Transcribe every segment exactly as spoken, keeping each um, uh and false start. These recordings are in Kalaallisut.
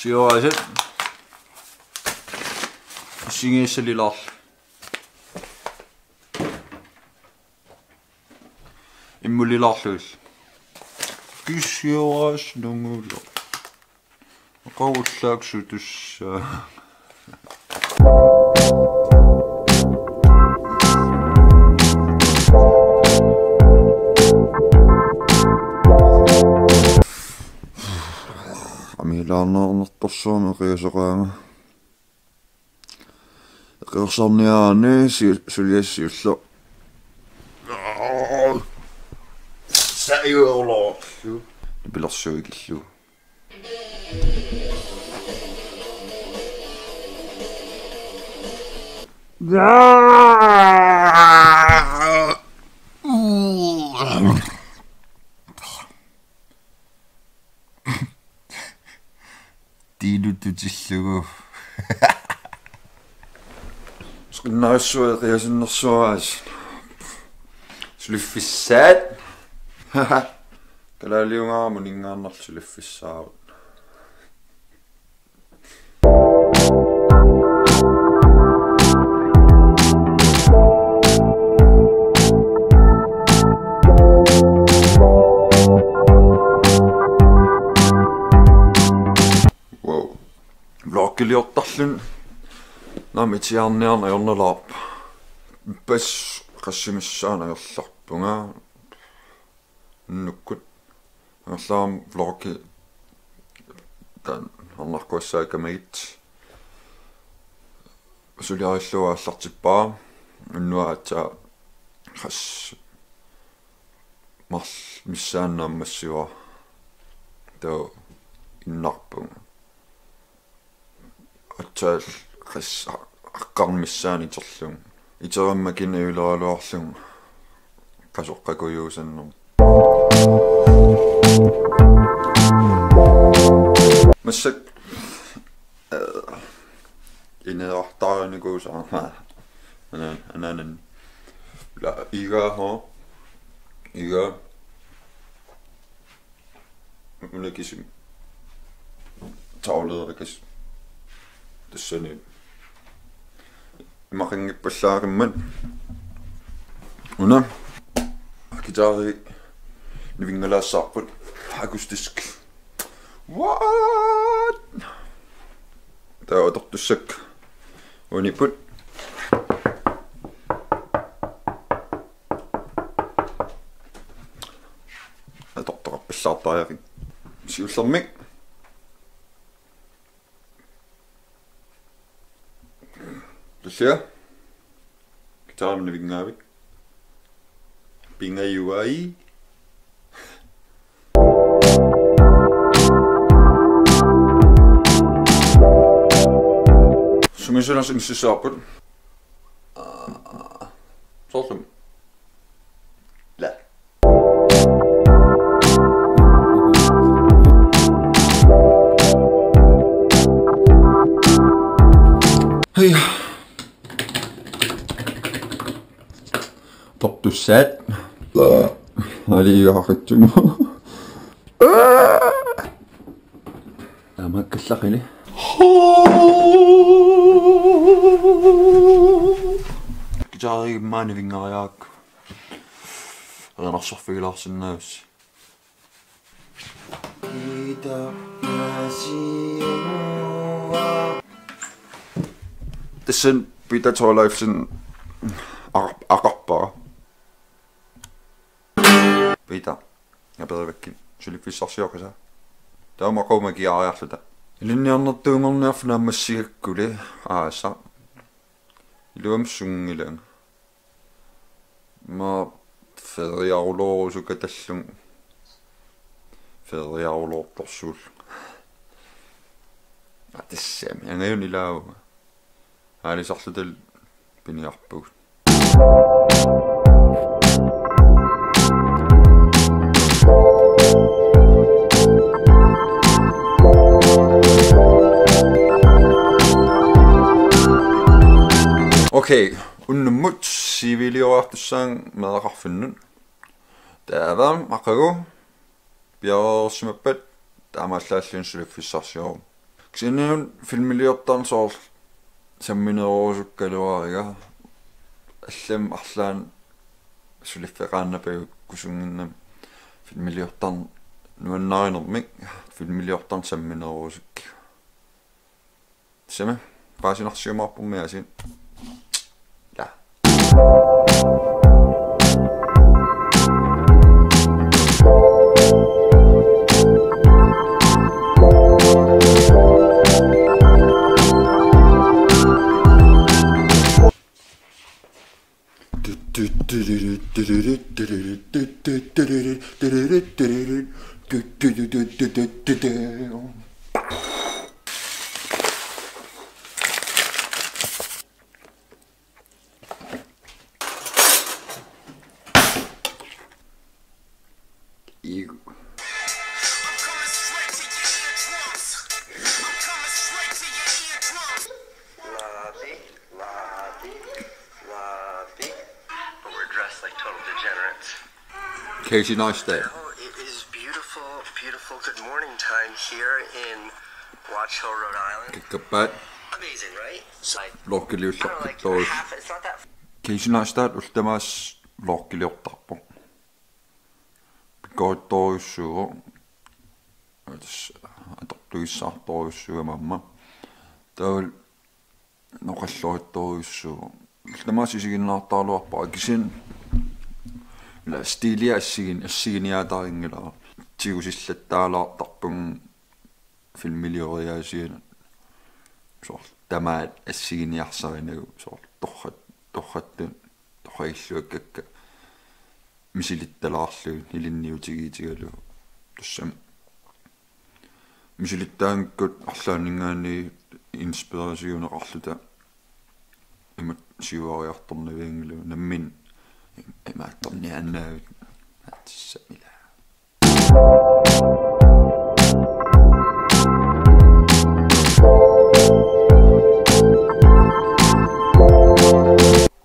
Joaset. Singiissalilaarlu. Immulilaarlugil. Kisiorasnungulo. Qaullaaksutussa. Amiilaarneq annertorsuarmi qiusoqaanga. Eqersarniaani si-, suliassiullu. Sajuorloorlu. Nipilersuikillu. Tiiluttutillugu. Soqinnarissuaq qiasinnersuaas. Suliffissaat. Kalaaliungaarmut ingaannarlu suliffissaarut. Wow. Vloggiliortarluni naamik itiaarniarneq ajornalaarpoq. Pas qassimissaanut ajorlarpunga. Unnukkut. Angerlarama vloggi taanna arnarkuassaakkamagit. Suliarillugu aallartippara. Unnuaq aatsaat qassit marluk missaanni naammassivara. Taava innarpunga. Aatsaat qassit aqqarneq missaani iterlugu. Iteramma kinajuuleraluarlugu. Qasoqqakujuusannermut. Massakkut, eh, ineerartaarinikuusaarama. Anan-, ananan. La iga ho. Iga. Una kisimi tavleerakas. Tassani imaqanngippallaaqimmat. Una guitari nivinngalaassaarput. Akustisk. What? Taava atortussakka uaniipput. Atortoqarpallaartariaqarpoq. Siullermik. Tullia. Guitarimik nivinngaavik. Pingajuai. Sumiisunut inississavarput. Aa, soorlumi. La. Hej. Portussaat. Aliigaaqatsigu. Tamakku kallaqili. Guitarikkut maani nivinngariarakku. Erinarsorfigilaarsinnaavassi. Tassani Peter Thorleifsen aqar-, aqarpara. Peter, aperivakkit suliffissarsioqisa? Taama qummut kiaariarluta. Ilinniarnertuunngorniarfik naammassigakkuli aasaq. Iluamik sunngilanga. Aamma feriaruloorusukkatillunga. Feriaruloortorsuullunga. Aa, tassami. Angajuna ilaavunga. Aalisarluta piniarpugut. Okay, unnummut siiviliorartussaanga meeraqarfinnut. Taava aqagu piareersimappat taamaallaat suliffissarsiorama. Kisianni filmiliortarneq soorlu samminerusukkaluariga. Allamik arlaannik suliffeqaannarpakkusunnginnami filmiliortarneq nuannarinermik, filmiliortarneq samminerusukkiga. Tassami paasinarsiumaarpummi aasiit. Ja. Ew. Lobby, lobby, lobby. But we're dressed like total degenerates. Casey Neistat. Oh, it is beautiful, beautiful good morning time here in Watch Hill, Rhode Island. Kikkapaat. Amazing, right? So, I, I don't know, like, half, it's not that. Casey Neistat ultimaas vloggiliortarpoq. Pikkorissorujussuuvoq. Atas atortuissaartorujussuuvoq aamma. Taavalu noqallorittorujussuuvoq. Ultimaas isiginnaartaraluarpara kisianni ila stilia assigin-, assiginiaatarinngilara. Tigusillattaalaartarpunga filmilioriaasianut. Soorlu tamaat assiginiarsarinagu soorlu torrat-, torrattunut, torragilluakkakka misilittalaarlugit ilinniutigiitigalugu. Tassami misilittaanngikkuit arlaanninngaanniit inspirationeqarluta imatut siuariartornavianngilagut nammineq imaattorniaannaavit aatissap ila.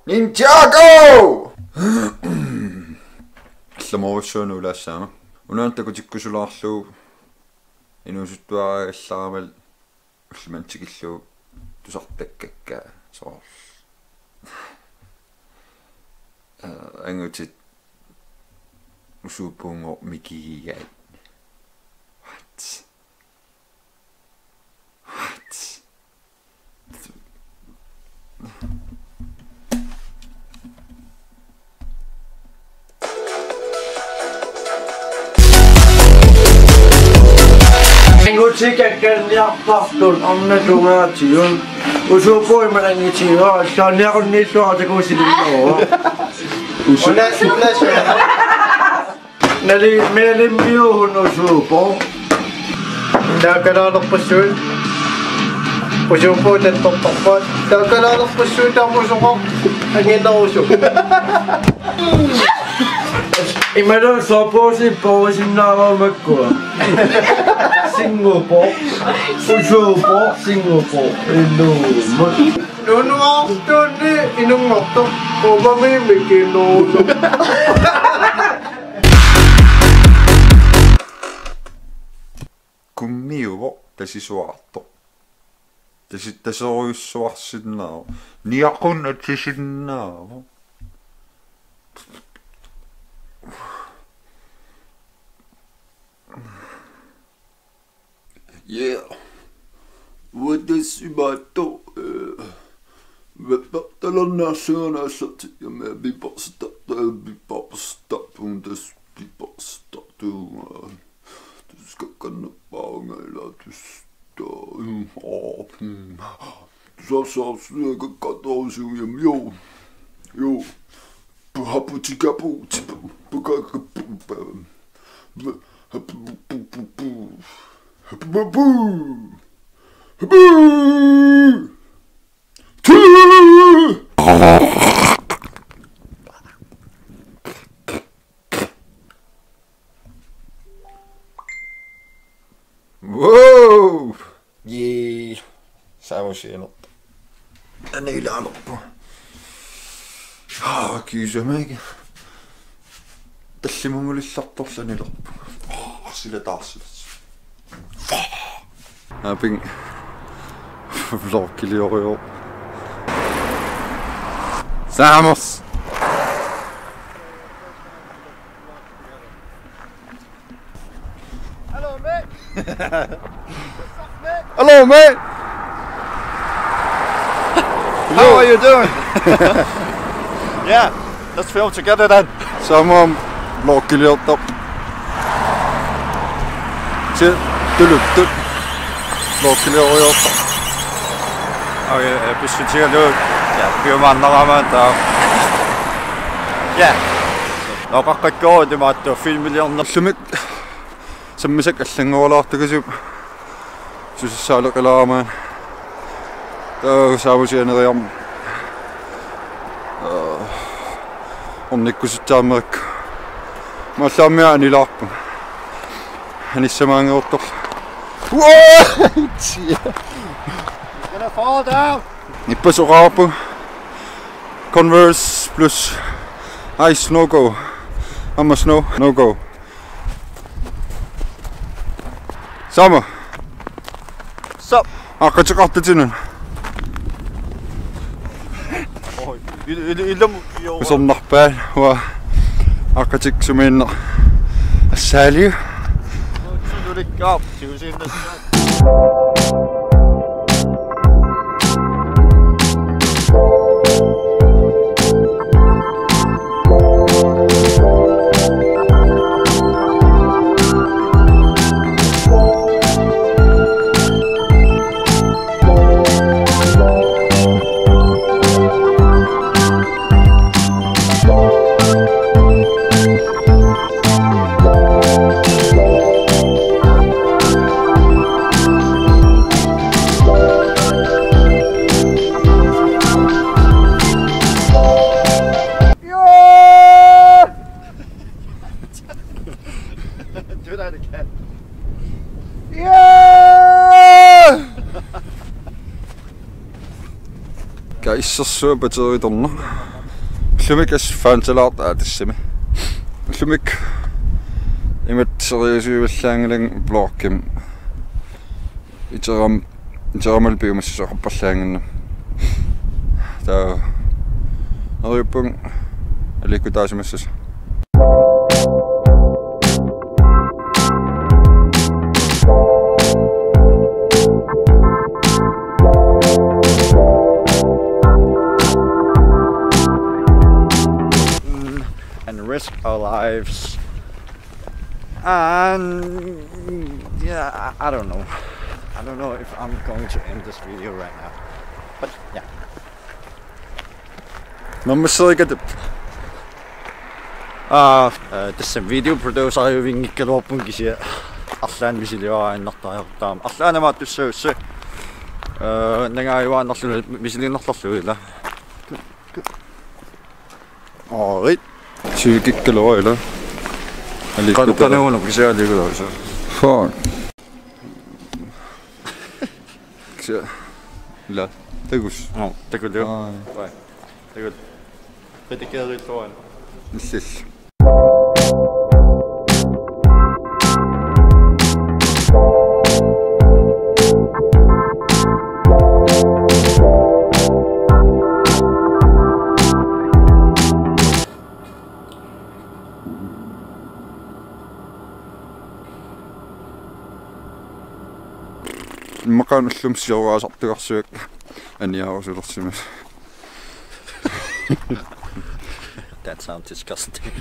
Ninjago! Allamorujussuaq ulaassaanga. Una takutikkusulaarlugu inuusuttuaraagallarama ullumanna tikillugu tusartakkakka soorlu. Eh, angutit usuupuunngooq mikigigaat. What? What? Angutit kakkanniartartut arnat tungaatigut. Usuupugut imalanngitigivagut, allaanniaqunniilluartakuusilinneruvoq. Usu-, una, una, Nali-, nalimmiuuvoq usuupoq. Taakkalaalerpassuit. Usuupoq tattortarpaat. Taakkalaalerpassuit taama usoqaq. Anginerusoq. Imaluunniit soorpoq usiippoq usinnaarama makkua. Singupoq. Usuupoq, singupoq. Inuumut. Nunuartuunni inunngortoq. Upami mikinuusoq. Kummiuvoq tasisuartoq. Tasi-, taserujussuarsinnaavoq. Niaqunaq atsisinnaavoq. Yeah. Uatasimaatto, eh, veppa talannaassuanaassat, jamen, biparsita, biparsita, puntas, biparsita, tu, eh, tuskakkanna paunga ila tusta, mm, oh, mm. Tusasaasuakakkatorsuugiam, jo. Jo. Pu-, haputikapu, tipu, pukakapu, pa-, pa-, hapu-, pu-, pu-, pu-, pu-, hapu-, pu-, pu-, hapu-, tu-, Wow! Jee. Saamusiinerpoq. Aniilaanerpoq. Haa, kiisami. Tallimangulillartorlanilerpoq. Haa, sila taarsilas. Aapin Vloggiliorujussuuvoq. Saamos. Hello, mate. Hello, mate. How are you doing? Yeah, let's film together then. Samuam vloggiliortoq. Ti tuluttut vloggiliorujussuuvoq. Okay, pissutigalugu. Ja, piumaannarama taava. Ja. Nooqqaqqakkoorpoq imaattoq filmiliorneq. Ullumi sammisakka allanngoralaartukkasik susassaaleqilaarama. Taava saavusianeriarmat. Ornikkusutsaammerakku. Maallaammi anilaarpunga. Anissamaanngortorlu. Uaa! You're gonna fall down. Nippasoqarpunga. Converse plus ice no go. Aamma snow no go. Saama. Sup? Aaqqateqartutinnut. Oi, il-, il-, ilum-, jo. Usornarpaat uanga aaqqatik sumiinneq assaaliu. Sulikkaap, siusiinnassaat. Do that again. Yeah! Kaissersuaq pateeritorneq. Ullumi assut fansalaartoq tassami. Ullumi imatut seriøsiuvallaanngilagut vloggimut. Iteram-, iteramalu piumassuseqarpallaannginnami. Taava. Neriuppunga aliikkutaasimassasut. And risk our lives. And yeah, I, I don't know. I don't know if I'm going to end this video right now. But yeah. Mammasserikatut. Aa, eh, tassami video producer-iuvinngikkaluarpunga kisianni arlaannik misiliuaannartariaqartarama. Arlaannik aamma tussagussuu. Eh, nangaajuaannarluni misiliinnartarlugit ila. Aarit. Sivikikkaluarpoq ila. Aliikkutaat. Qanu-, qanuunaq kisianni aliikkutaat. Fuck. Kisianni. Ila. Takuss. Nå, takuss. Aa. Vai. Takuss. Redigerilluarpoq. Illillu. Immaqa ullumi sioraasartugarsuakka aniarusulersimasoq. That sounds disgusting.